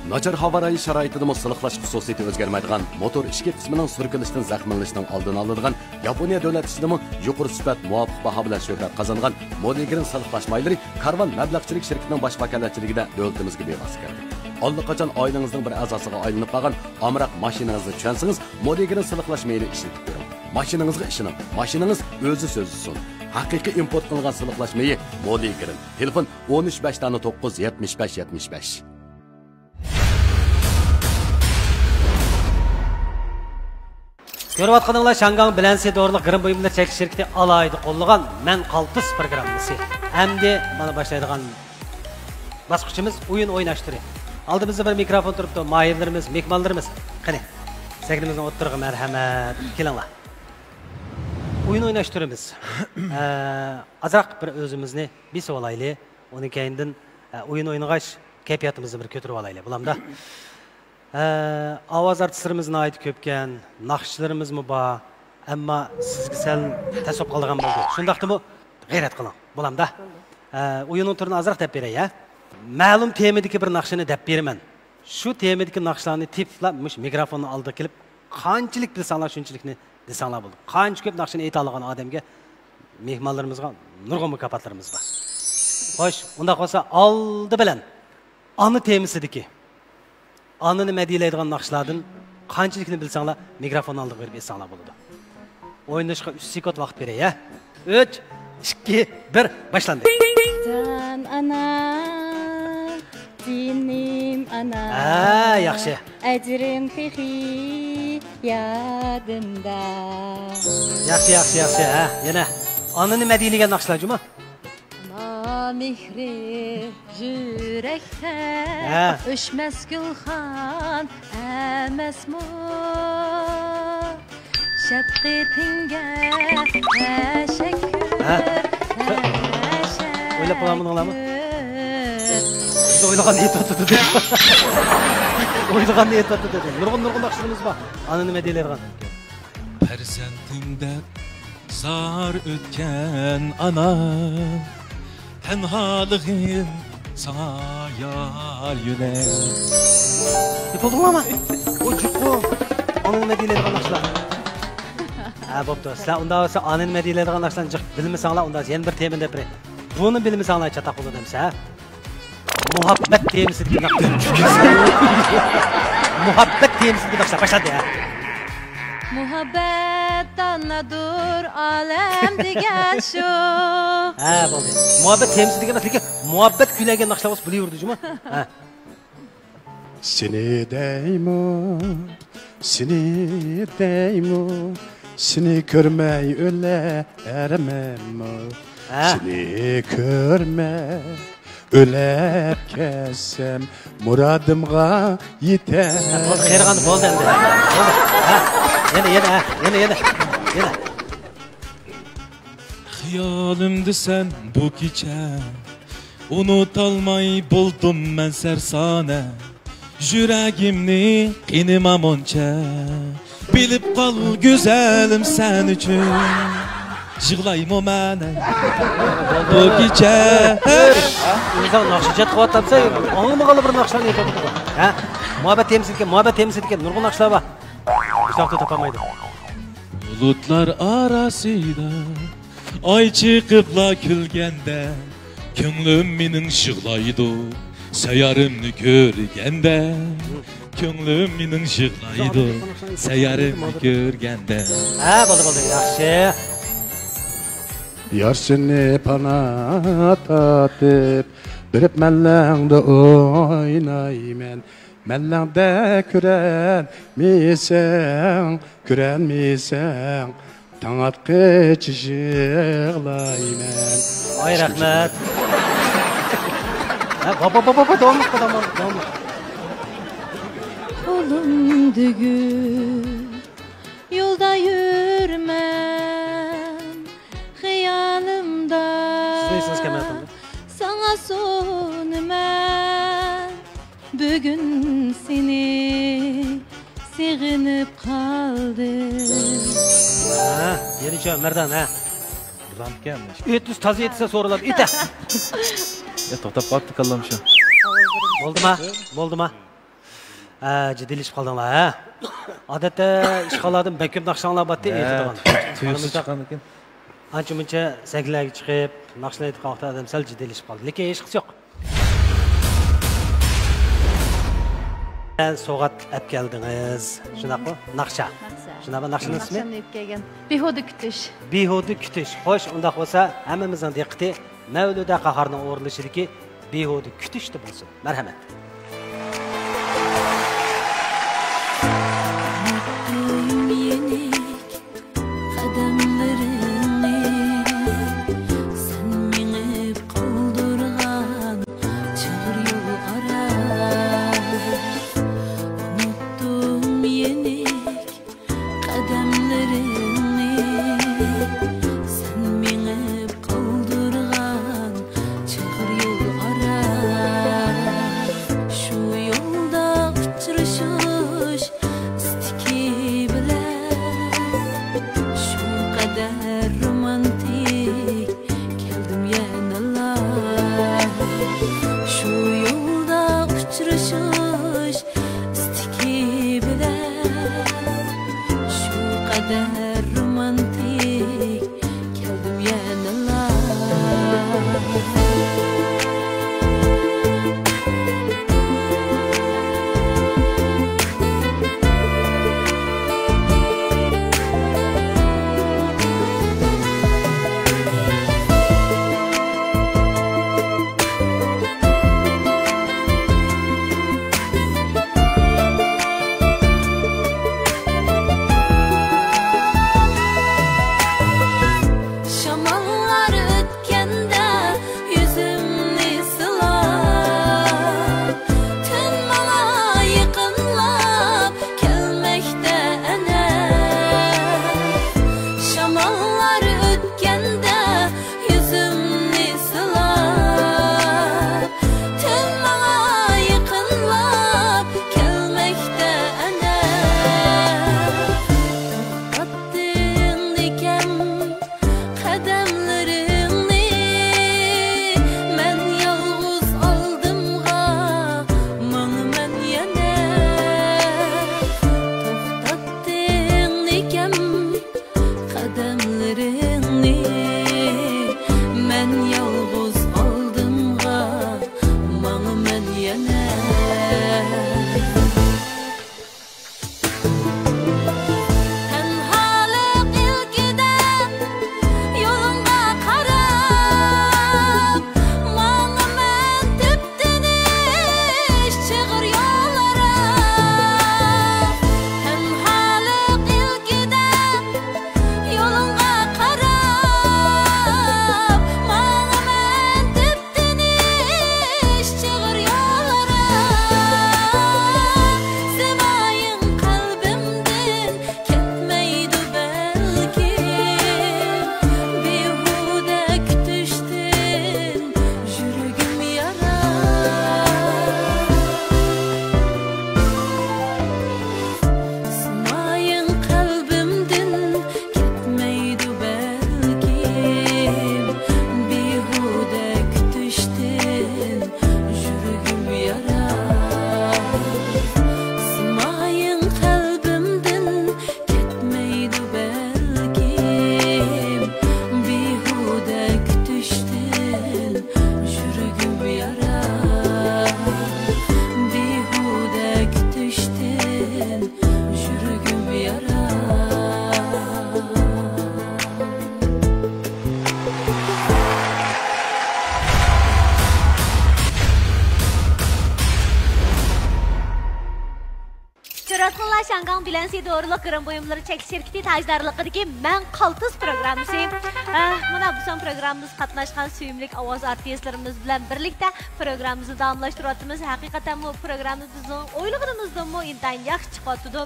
ناچار ھاۋا رايى شارائىتىدىمۇ سىلىقلاش خۇسۇسىيىتى ئۆزگەرمەيدىغان موتور ئىچكى قىسمىنىڭ سۈركىلىشتىن زەخىملىنىشنىڭ ئالدىنى ئالىدىغان ياپونىيە دۆلەت ئىچىدىمۇ يۇقىرى سۈپەت، مۇۋاپىق باھا بىلەن شۆھرەت قازانغان مودىگرىن سىلىقلاش مايلىرى كارۋان مەبلەغچىلىك شىركىتىنىڭ باش ۋاكالەتچىلىكىدە دۆلىتىمىزگە بىۋاسىتە كىردى. ئاللىقاچان ئائىلىڭىزنىڭ بىر ئەزاسىغا ئايلىنىپ قالغان ئامراق ماشىنىڭىزنى چۈشەنسىڭىز، مودىگرىن سىلىقلاش مېيىنى ئىشلىتىپ كۆرۈڭ. ماشىنىڭىزغا ئىشىنىڭ، ماشىنىڭىز ئۆزى سۆزلىسۇن. ھەقىقىي ئىمپورت قىلىنغان سىلىقلاش مېيى مودىگرىن. تېلېفون: ئون ئۈچ بەش دانە توققۇز، يەتمىش بەش يەتمىش بەش. كۆرۈۋاتقىنىڭلار شاڭگاڭ بىلەنسى دورىلىق گىرىم بۇيۇملىرى چەكلىك شىركىتى ئالاھىدە قوللىغان مەن قالتىس پروگراممىسى. ئەمدى مانا باشلايدىغان باسقۇچىمىز ئويۇن ئويناش تۈرى. ئالدىمىزدا بىر مىكروفون تۇرۇپتۇ. ماھىرلىرىمىز، مېھمانلىرىمىز، قېنى، سەھنىمىزنىڭ ئوتتۇرىغا مەرھەمەت، كېلىڭلار. ئويۇن ئويناش تۈرىمىز. ئە، ئازراق بىر ئۆزىمىزنى بېسىۋالايلى. ئۇنىڭ كەينىدىن، ئە، ئويۇن ئوينىغاچ كەيپىياتىمىزنى بىر كۆتۈرۈۋالايلى. بولامدا؟ ئە، ئاۋاز ئارتىسلىرىمىز ناھايىتى كۆپكەن، ناخشىلىرىمىزمۇ بار. ئەمما سىزگە سەل تەس بولۇپ قالىدىغان بولدى. شۇنداقتىمۇ غەيرەت قىلىڭ. بولامدا؟ ئە، ئويۇننىڭ تۈرىنى ئازراق دەپ بېرەي، ھە؟ مەلۇم تېمىدىكى بىر ناخشىنى دەپ بېرىمەن. شۇ تېمىدىكى ناخشىلارنى تېپىپلا مۇشۇ مىكروفوننىڭ ئالدىغا كېلىپ، قانچىلىك بىلسەڭلار، شۇنچىلىكنى دېسەڭلار بولىدۇ. قانچە كۆپ ناخشىنى ئېيتالىغان ئادەمگە مېھمانلىرىمىزغا نۇرغۇن مۇكاپاتلىرىمىز بار. خوش، ئۇنداق بولسا ئالدى بىلەن ئانا تېمىسىدىكى، ئانىنى مەدھىيەلەيدىغان ناخشىلاردىن قانچىلىكنى بىلسەڭلار، مىكروفون ئالدىغا بېرىپ ئېيتساڭلار بولىدۇ. ئوينىشقا ئۈچ سېكۇنت ۋاقىت بېرەي، ھە؟ ئۈچ، ئىككى، بىر، باشلاندى. جان ئانا، جېنىم ئانا. ھە، ياخشى. ئەجرىم تېخى يادىمدا. ياخشى، ياخشى، ياخشى. ھە، يەنە. ئانىنى مەدھىيلىگەن ناخشىلار جۇمۇ. ئانا مېھرى يۈرەكتە ھە. ئۆچمەس گۈلخان ئەمەسمۇ؟ شەپقىتىڭگە تەشەككۈر، ھە؟ تەشەككۈر. ئويلاپ قالامدىڭلارمۇ؟ بىز ئويلىغاننى ئېيتىۋاتىدۇ دەپ. ئويلىغاننى ئېيتىۋاتىدۇ دەپ. نۇرغۇن، نۇرغۇن ناخشىلىرىمىز بار. ئانىنى مەدھىيلەيدىغان. پەرزەنتىمدەك زار ئۆتكەن ئانا، تەنھالىقىم ساڭا يار يۆلەر. يېتىلدىڭلارمۇ؟ ئۇ جۇققۇ. ئانىنى مەدھىيلەيدىغان ناخشىلار. ھە، بوپتۇ. سىلەر ئۇنداق بولسا ئانىنى مەدھىيلەيدىغان ناخشىلارنى جىق بىلمىسەڭلار، ئۇنداق يەنە بىر تېمىنى دەپ بېرەي. بۇنى بىلمىسەڭلار چاتاق بولىدۇ دەمسە، ھە؟ مۇھەببەت تېمىسىدىكى ناخشا. مۇھەببەت تېمىسىدىكى ناخشا باشلاندى، ھە؟ مۇھەببەت دانادۇر ئالەم دېگەن شۇ. ھە، بولدى. مۇھەببەت تېمىسىدىكى ئەمەس، لېكىن مۇھەببەت كۈيلەيدىغان ناخشىلار بولسا بىلىۋېرىدۇ جۇمۇ. ھە. سېنى دەيمۇ، سېنى دەيمۇ، سېنى كۆرمەي ئۆلەرمەنمۇ؟ ھە. سېنى كۆرمەي ئۆلۈپ كەتسەم، مۇرادىمغا يېتەر. ھە، بولدى، قېرىغان بولدى ئەمدى. بولدى. ھە. يەنە، يەنە، ھە. يەنە، يەنە، يەنە. خىيالىمدا سەن بۇ كېچە، ئۇنتۇلماي بولدۇم مەن سەرسانە. يۈرىكىمنى قىينىما مۇنچە، بىلىپ قال گۈزەلىم سەن ئۈچۈن. يىغلايمۇ مەن بۇ كېچە. ئۆزۈڭ ناخشا ئىجاد قىلىۋاتامسەن، ئاڭلىمىغانلا بىر ناخشىلارنى ئېيتىۋاتىدۇ. ھە؟ مۇھەببەت تېمىسىدىكى، مۇھەببەت تېمىسىدىكى نۇرغۇن ناخشىلار بار. بۇ چاغدا تاپالمايدۇ. بۇلۇتلار ئارىسىدا ئاي چىقىپلا كۈلگەندە، كۆڭلۈم مېنىڭ يىغلايدۇ، سەييارەمنى كۆرگەندە. كۆڭلۈم مېنىڭ يىغلايدۇ، سەييارەمنى كۆرگەندە. ھە، بولدى، بولدى، ياخشى. يار سېنى پانا تارتىپ، بېرىپ مەللەڭدە ئوينايمەن. مەللەڭدە كۆرەلمىسەڭ، كۆرەلمىسەڭ، تاڭ ئاتقىچە يىغلايمەن. ۋاي، رەھمەت. ھە، ۋاي، ۋاي، ۋاي، ۋاي، داۋاملىق، داۋاملىق، داۋاملىق. قولۇمدا گۈل، يولدا يۈرمەن، خىيالىمدا سىزنى ئېسىڭىز كەلمەيۋاتامدۇ؟ ساڭا سۇنىمەن. بۈگۈن سېنى سېغىنىپ قالدىم. ھە، يەنىچە مەردان، ھە. بۇلامكەن. ئېيتىسى تازا ئېيتسا سورىلىدۇ. ئېيتە. يا، توختاپ قاپتۇ كاللام شۇ. بولدىما؟ بولدىما؟ ھە، جىددىيلىشىپ قالدىڭلار، ھە؟ ئادەتتە ئىشقانلاردىن بەك كۆپ ناخشاڭلار بارتى، ھە، ئېيتىدىغان. تۇيۇقسىز چىققاندىكىن. ئانچە مۇنچە سەھنىلەرگە چىقىپ، ناخشىلار ئېيتقان ۋاقىتتا ئادەم سەل جىددىيلىشىپ قالدى. لېكىن ھېچقىسى يوق. مەن سوۋغات ئەپ كەلدىڭىز. شۇنداقمۇ؟ ناخشا. ناخشا. شۇنداقمۇ؟ ناخشىنىڭ ئىسمى؟ ناخشامنى ئېيتىپ كەلگەن. بىھۇدە كۈتۈش. بىھۇدە كۈتۈش. خوش، ئۇنداق بولسا ھەممىمىزنىڭ دىققىتى مەۋلۇدە قاھارنىڭ ئورۇنلىشىدىكى بىھۇدە كۈتۈشتە بولسۇن. مەرھەمەت. ئۇنتتۇم يېنىك قەدەملىرىڭنى، سەن مېڭىپ قالدۇرغان چىغىر يول ئارا. ئۇنتتۇم يېنىك قەدەملىرىڭنى، سەن مېڭىپ قالدۇرغان چىغىر يول ئارا. يەنە. تەنھالىق ئىلكىدە يولۇڭغا قاراپ، ماڭىمەن تىنچ چىغىر يوللارا. تەنھالىق ئىلكىدە يولۇڭغا قاراپ، ماڭىمەن تىنچ چىغىر يوللارا. سىمايىڭ قەلبىمدىن كەتمەيدۇ بەلكىم، بىھۇدە كۈتۈشتىن يۈرىكىم يارا. سىمايىڭ قەلبىمدىن كەتمەيدۇ بەلكىم، بىھۇدە كۈتۈشتىن يۈرىكىم يارا. سىمايىڭ قەلبىمدىن كەتمەيدۇ بەلكىم، بىھۇدە كۈتۈشتىن يۈرىكىم يارا. بىھۇدە كۈتۈشتىن يۈرىكىم يارا. چۆرەتخۇنلار شياڭگاڭ بىلەنسى دورىلىق گىرىم بۇيۇملىرى چەكلىك شىركىتى تاجدارلىقىدىكى مەن قالتىس پروگراممىسى. ئە، مانا بۇ سان پروگراممىمىزغا قاتناشقان سۆيۈملۈك ئاۋاز ئارتىسلىرىمىز بىلەن بىرلىكتە پروگراممىمىزنى داۋاملاشتۇرۇۋاتىمىز. ھەقىقەتەنمۇ پروگراممىمىز بىزنىڭ ئويلىغىنىمىزدىنمۇ ئىنتايىن ياخشى چىقىۋاتىدۇ.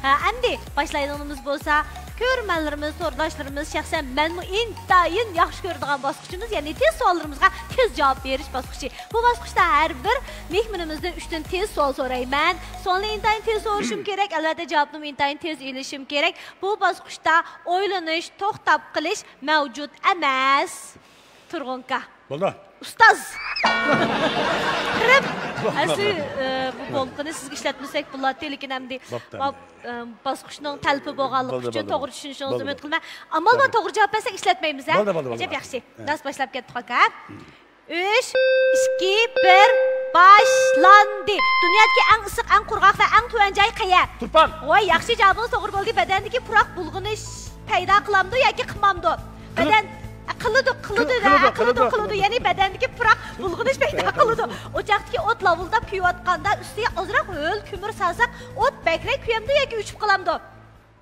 ھە، ئەمدى باشلايدىغىنىمىز بولسا، كۆرۈرمەنلىرىمىز، تورداشلىرىمىز، شەخسەن مەنمۇ ئىنتايىن ياخشى كۆرىدىغان باسقۇچىمىز، يەنى تېز سوئاللىرىمىزغا تېز جاۋاب بېرىش باسقۇچى. بۇ باسقۇچتا ھەر بىر مېھمىنىمىزدىن ئۈچتىن تېز سوئال سورايمەن. سوئالنى ئىنتايىن تېز سورىشىم كېرەك، ئەلۋەتتە جاۋابنىمۇ ئىنتايىن تېز ئېلىشىم كېرەك. بۇ باسقۇچتا ئويلىنىش، توختاپ قېلىش مەۋجۇت ئەمەس. تۇرغۇنكا. بولدى. ئۇستاز! قىرىپ! ئەسلى، ئە، بۇ بولدى. بولقىنى سىزگە ئىشلەتمىسەك بولاتتى، لېكىن ئەمدى بوپتۇ، ما-، ئەمدى. ئە، باسقۇچنىڭ تەلىپى بولغانلىقى بولدى، ئۈچۈن بولدى، توغرا بولدى. چۈشىنىشىڭىزنى بولدى، ئۈمىد قىلىمەن. ئامال بار، بولدى. توغرا جاۋاب بەرسەك ئىشلەتمەيمىز، ھە؟ بولدى، بولدى، بولدى، ئەجەب بولدى. ياخشى. ھە. راست باشلاپ كەتتۇق، ئاكا. ئۈچ، ئىككى، بىر، باشلاندى. دۇنيادىكى ئەڭ ئىسسىق، ئەڭ قۇرغاق ۋە ئەڭ تۆۋەن جاي قەيەر؟ تۇرپان. ۋاي، ياخشى، جاۋابىڭىز توغرا بولدى. بەدەندىكى پۇراق بۇلغىنىش پەيدا قىلامدۇ ياكى قىلمامدۇ؟ قىلىدۇ. بەدەن، قىلىدۇ، قىلىدۇ، قىل-، قىلىدۇ، قىلىدۇ، قىلىدۇ، قىلىدۇ. قىلىدۇ. يەنى بەدەندىكى پۇراق بۇلغىنىش پەيدا قىلىدۇ. ئوچاقتىكى ئوت لاۋۇلداپ كۆيۈۋاتقاندا ئۈستىگە ئازراق ھۆل كۆمۈر سالساق، ئوت بەكرەك كۆيەمدۇ ياكى ئۆچۈپ قالامدۇ؟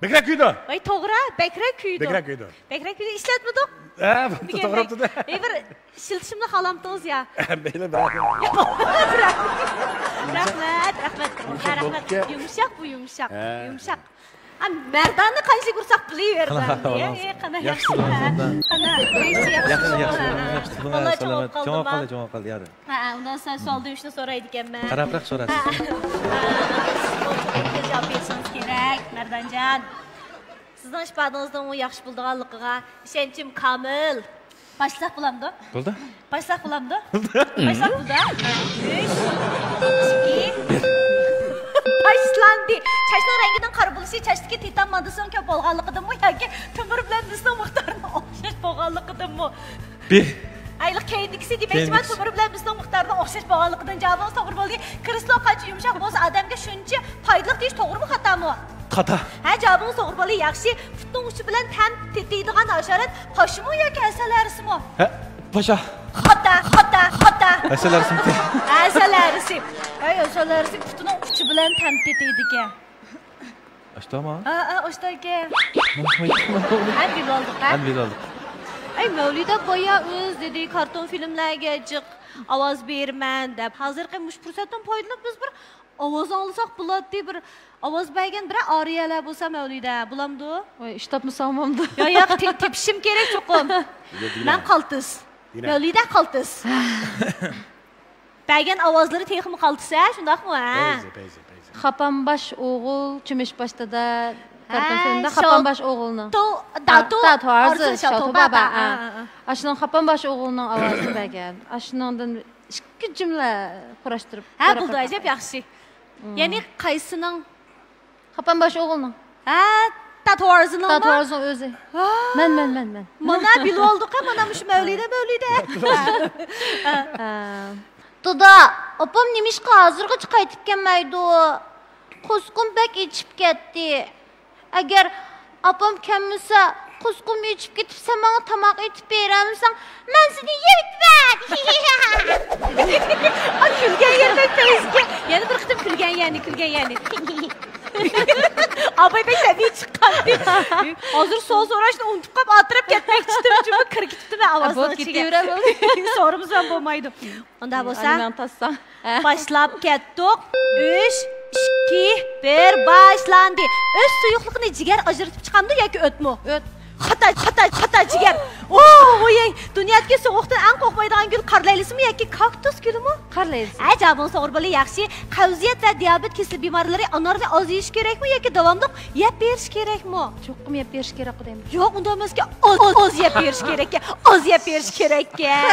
بەكرەك كۆيىدۇ. ۋاي، توغرا، بەكرەك كۆيىدۇ. بەكرەك كۆيىدۇ. بەكرەك كۆيىدۇ، ئىشلەتمىدۇق. ھە، بولدى، دېگەندەك. توغرا بولدى. ئە، بىر ئىشلىتىشىمنى خالامتىڭىز يا؟ مەيلى، بىراق. رەھمەت، رەھمەت. يۇمشاق رەھمەت. بولدى. يۇمشاق بۇ، يۇمشاق. ھە. يۇمشاق. ھە، مەرداننى قانچىلىك ئۇرساق بىلىۋېرىدۇ. قانداق ئەھۋالىڭىز؟ ئە، قانداق، ياخشى ياخشىمۇ؟ تۇرۇۋاتىسىز. قانداق، ياخشى، ياخشى. ياخشى، ياخشى، ياخشى تۇرۇڭ، سالامەت. جاڭا قالدى، جاڭا قالدى، يا. ھە، ئۇنداق سەن سوئالدىن ئۈچنى سورايدىكەنمەن. قاراپراق سورارسىز. ھە، ھە. سىز بولسا جاۋاب بېرىشىڭىز كېرەك، مەردانجان. سىزنىڭ ئىپادىڭىزنىڭ ياخشى بولىدىغانلىقىغا ئىشەنچىم كامىل. باشلىساق بولامدۇ؟ بولدى. باشلىساق بولامدۇ؟ بولدى. باشلىساق بولدى. ئۈچ، ئىككى، بىر. باشلاندى. چاچنىڭ رەڭگىنىڭ قارا بولۇشى چاچتىكى تىتان ماددىسىنىڭ كۆپ بولغانلىقىدىنمۇ ياكى تۆمۈر بىلەن مىسنىڭ مىقدارىنىڭ ئوخشاش بولغانلىقىدىنمۇ؟ بى. ئايلىق كەينىدىكىسى دېمەكچىمەن، كەينىدىكىسى. تۆمۈر بىلەن مىسنىڭ مىقدارىنىڭ ئوخشاش بولغانلىقىدىن جاۋابىڭىز توغرا بولدى. كرېسلو قانچە يۇمشاق بولسا، ئادەمگە شۇنچە پايدىلىق دېيىش توغرىمۇ، خاتامۇ؟ خاتا. ھە، جاۋابىڭىز توغرا بولدى، ياخشى. پۇتنىڭ ئۇچى بىلەن تەم تېتىيدىغان ھاشارات پاشىمۇ ياكى ھەسەل ھەرىسىمۇ؟ ھە، پاشا. خاتا، خاتا، خاتا. ھەسەل ھەرىسىمىكى؟ ھەسەل ھەرىسى. ھەي، ھەسەل ھەرىسى پۇتىنىڭ ئۇچى بىلەن تەم تېتىيدىكەن. ئاشتاما؟ ھە، ھە، ئاشتا ئىكەن. مانا قويدۇم. ھە، بىلىۋالدۇق، ھە؟ ھە، بىلىۋالدۇق. ئەي، مەۋلىدە بايا ئۆزى دېدى، كارتون فىلىملەرگە جىق ئاۋاز بېرىمەن دەپ. ھازىرقى مۇشۇ پۇرسەتتىن پايدىلىنىپ بىز بىر ئاۋاز ئاڭلىساق بولاتتى، بىر ئاۋاز بەرگەن بىرەر ئارىيەلەر بولسا مەۋلىدە، بولامدۇ؟ ۋاي، ئىش تاپمىسام بولامدۇ؟ يا، ياق، تې-، تېپىشىم كېرەك چوقۇم. يا، دېگىنە. مەن قالتىس. دېگىنە. مەۋلىدە قالتىس. بەرگەن ئاۋازلىرى تېخىمۇ قالتىس، ھە؟ شۇنداقمۇ، ھە؟ پەيزى، پەيزى، پەيزى. خاپام باش ئوغۇل، چۆمۈچ باشتا دە، ھە، كارتون فىلىمدا خاپام باش ئوغۇلنىڭ. شاۋتۇ-، داتۇ، داتۇ ھارزى، ئارزۇ، شاۋتۇ شاۋتۇ بابا، بابا. ھە، ھە، ھە. ئاشۇنىڭ خاپام باش ئوغۇلنىڭ ئاۋازىنى بەرگەن. ئاشۇنىڭدىن ئىككى جۈملە قۇراشتۇرۇپ ھە، بولدى، ئەجەب ياخشى. يەنى قايسىنىڭ؟ خاپام باش ئوغۇلنىڭ. ھە، تاتۇ ھارزىنىڭمۇ؟ تاتۇ ھارزىنىڭ ئۆزى. ھە. مەن، مەن، مەن، مەن. مانا بىلىۋالدۇق، مانا مۇشۇ مەۋلىدە، مەۋلىدە. ھە. دادا، ئاپام نېمىشقا ھازىرغىچە قايتىپ كەلمەيدۇ؟ قورسىقىم بەك ئېچىپ كەتتى. ئەگەر ئاپام كەلمىسە، قورسىقىم ئېچىپ كېتىپ، سەن ماڭا تاماق ئېتىپ بېرەلمىسەڭ، مەن سېنى يەۋېتىمەن. ئا، كۈلگەن يەرنى پەيزىگە. يەنە بىر قېتىم كۈلگەن يەرنى، كۈلگەن يەرنى. ئاباي بەك تەبىئىي چىققانتى. ھازىر سوئال سوراشنى ئۇنتۇپ قاپ، ئالدىراپ كەتمەكچىدىم، جۇمۇ كىرىپ كېتىپتىمەن ئاۋازنىڭ ئىچىگە. سورىمىسام بولمايدۇ. ئۇنداق بولسا، باشلاپ كەتتۇق. ئۈچ، ئىككى، بىر، باشلاندى. ئۆت سۇيۇقلۇقىنى جىگەر ئاجرىتىپ چىقامدۇ ياكى ئۆتمۇ؟ ئۆت. خاتا، خاتا، خاتا، جىگەر. ئوھ، ۋويەي، دۇنيادىكى سوغۇقتىن ئەڭ قورقمايدىغان گۈل قار لەيلىسىمۇ ياكى كاكتۇس گۈلىمۇ؟ قار لەيلىسى. ھە، جاۋابىڭىز توغرا بولدى، ياخشى. قەۋزىيەت ۋە دىيابېت كېسىلى بىمارلىرى ئانارنى ئاز يېيىش كېرەكمۇ ياكى داۋاملىق يەپ بېرىش كېرەكمۇ؟ چوقۇم يەپ بېرىش كېرەك دەيمەن. يوق، ئۇنداق ئەمەسكەن. ئاز، ئاز، ئاز يەپ بېرىش كېرەككەن. ئاز يەپ بېرىش كېرەككەن.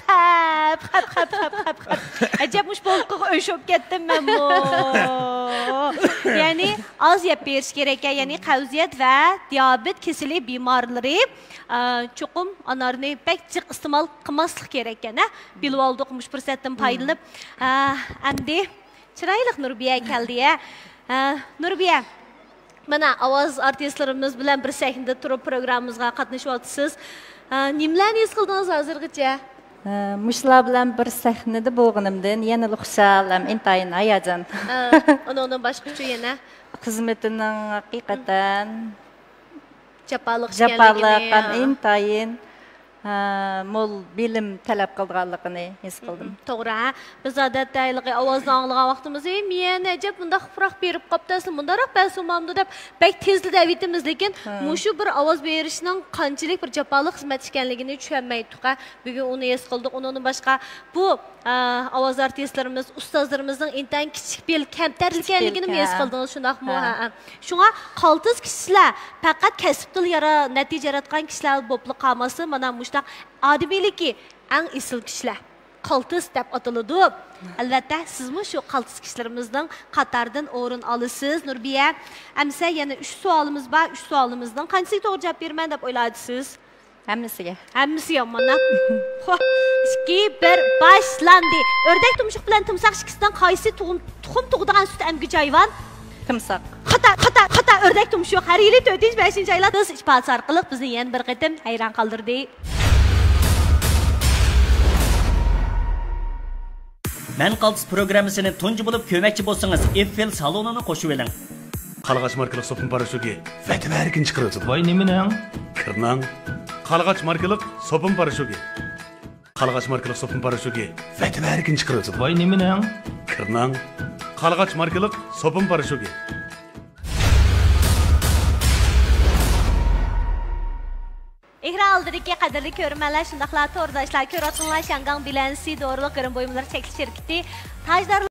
خەپ، خەپ، خەپ، خەپ، خەپ، خەپ. ئەجەب، مۇشۇ بولۇققىغا ئۆچ بولۇپ كەتتىم مەنمۇ. يەنى ئاز يەپ بېرىش كېرەككەن. يەنى قەۋزىيەت ۋە دىيابېت كېسىلى بىمارلىرى، ئە، چوقۇم ئانارنى بەك جىق ئىستېمال قىلماسلىق كېرەككەن، ھە؟ بىلىۋالدۇق مۇشۇ پۇرسەتتىن پايدىلىنىپ. ئە، ئەمدى چىرايلىق نۇربىيە كەلدى، ھە؟ ئە، نۇربىيە. مانا، ئاۋاز ئارتىسلىرىمىز بىلەن بىر سەھنىدە تۇرۇپ پروگراممىمىزغا قاتنىشىۋاتىسىز. ھە، نېمىلەرنى ھېس قىلدىڭىز ھازىرغىچە؟ ھە، مۇشۇلار بىلەن بىر سەھنىدە بولغىنىمدىن يەنىلا خۇشال ھەم ئىنتايىن ھاياجان. ھە، ئۇنىڭدىن باشقىچۇ يەنە؟ خىزمىتىنىڭ ھەقىقەتەن جاپالىق جاپالىق ئىكەنلىكىنى، ھەم ھە. ئىنتايىن، ھە، مول بىلىم تەلەپ قىلىدىغانلىقىنى ھېس قىلدىم. مم، توغرا، ھە. بىز ئادەتتە ھېلىقى ئاۋازنى ئاڭلىغان ۋاقتىمىزدا، «ھېي، مىيەن ئەجەب مۇنداق پۇراق بېرىپ قاپتۇ، ئەسلى مۇنداقراق بەرسىمامدۇ؟» دەپ بەك تېزلا دەۋېتىمىز، لېكىن ھە. مۇشۇ بىر ئاۋاز بېرىشنىڭ قانچىلىك بىر جاپالىق خىزمەت ئىكەنلىكىنى چۈشەنمەيتتۇق، ھە. بۈگۈن ئۇنى ھېس قىلدۇق. ئۇنىڭدىن باشقا، بۇ، ئە، ئاۋاز ئارتىسلىرىمىز، ئۇستازلىرىمىزنىڭ ئىنتايىن كىچىك پېئىل، كەمتەر ئىكەنلىكىنىمۇ ھېس قىلدىڭىز، شۇنداقمۇ؟ ھە. ھە، ھە. شۇڭا قالتىس كىشىلەر پەقەت كەسىپتىلا يارا-، نەتىجە ياراتقان كىشىلەر بولۇپلا قالماستىن، مانا مۇشۇنداق ئادىمىيلىكى ئەڭ ئېسىل كىشىلەر قالتىس دەپ ئاتىلىدۇ. ئەلۋەتتە، سىزمۇ شۇ قالتىس كىشىلىرىمىزنىڭ قاتارىدىن ئورۇن ئالىسىز، نۇربىيە. ئەمىسە يەنە ئۈچ سوئالىمىز بار. ئۈچ سوئالىمىزنىڭ قانچىسىگە توغرا جاۋاب بېرىمەن دەپ ئويلاۋاتىسىز؟ ھەممىسىگە. ھەممىسىگە مانا. خو، ئىككى، بىر، باشلاندى. ئۆردەك تۇمشۇق بىلەن تىمساھ ئىككىسىدىن قايسى تۇغۇم-، تۇخۇم تۇغىدىغان سۈت ئەمگۈچى ھايۋان؟ تىمساھ. خاتا، خاتا، خاتا، ئۆردەك تۇمشۇق. ھەر يىلى تۆتىنچى، بەشىنچى ئايلاردا بىز ئىپادىسى ئارقىلىق بىزنى يەنە بىر قېتىم ھەيران قالدۇردى. مەن قالتىس پروگراممىسىنى تۇنجى بولۇپ كۆرمەكچى بولسىڭىز، ئېففېل سالونىنى قوشۇۋېلىڭ. قارلىغاچ ماركىلىق سوپۇن پاراشوكى ۋەتە بەرگىن چىقىرىۋېتىدۇ. ۋاي، نېمىنىڭ؟ كىرنىڭ. قارلىغاچ ماركىلىق سوپۇن پاراشوكى. قارلىغاچ ماركىلىق سوپۇن پاراشوكى ۋەتە بەرگىن چىقىرىۋېتىدۇ. ۋاي، نېمىنىڭ؟ كىرنىڭ. قارلىغاچ ماركىلىق سوپۇن پاراشوكى. ئېكران ئالدىدىكى قەدىرلىك كۆرۈرمەنلەر، شۇنداقلا تورداشلار، كۆرۈۋاتقىنىڭلار شياڭگاڭ بىلەنسى دورىلىق گىرىم بۇيۇملىرى چەكلىك شىركىتى تاجدار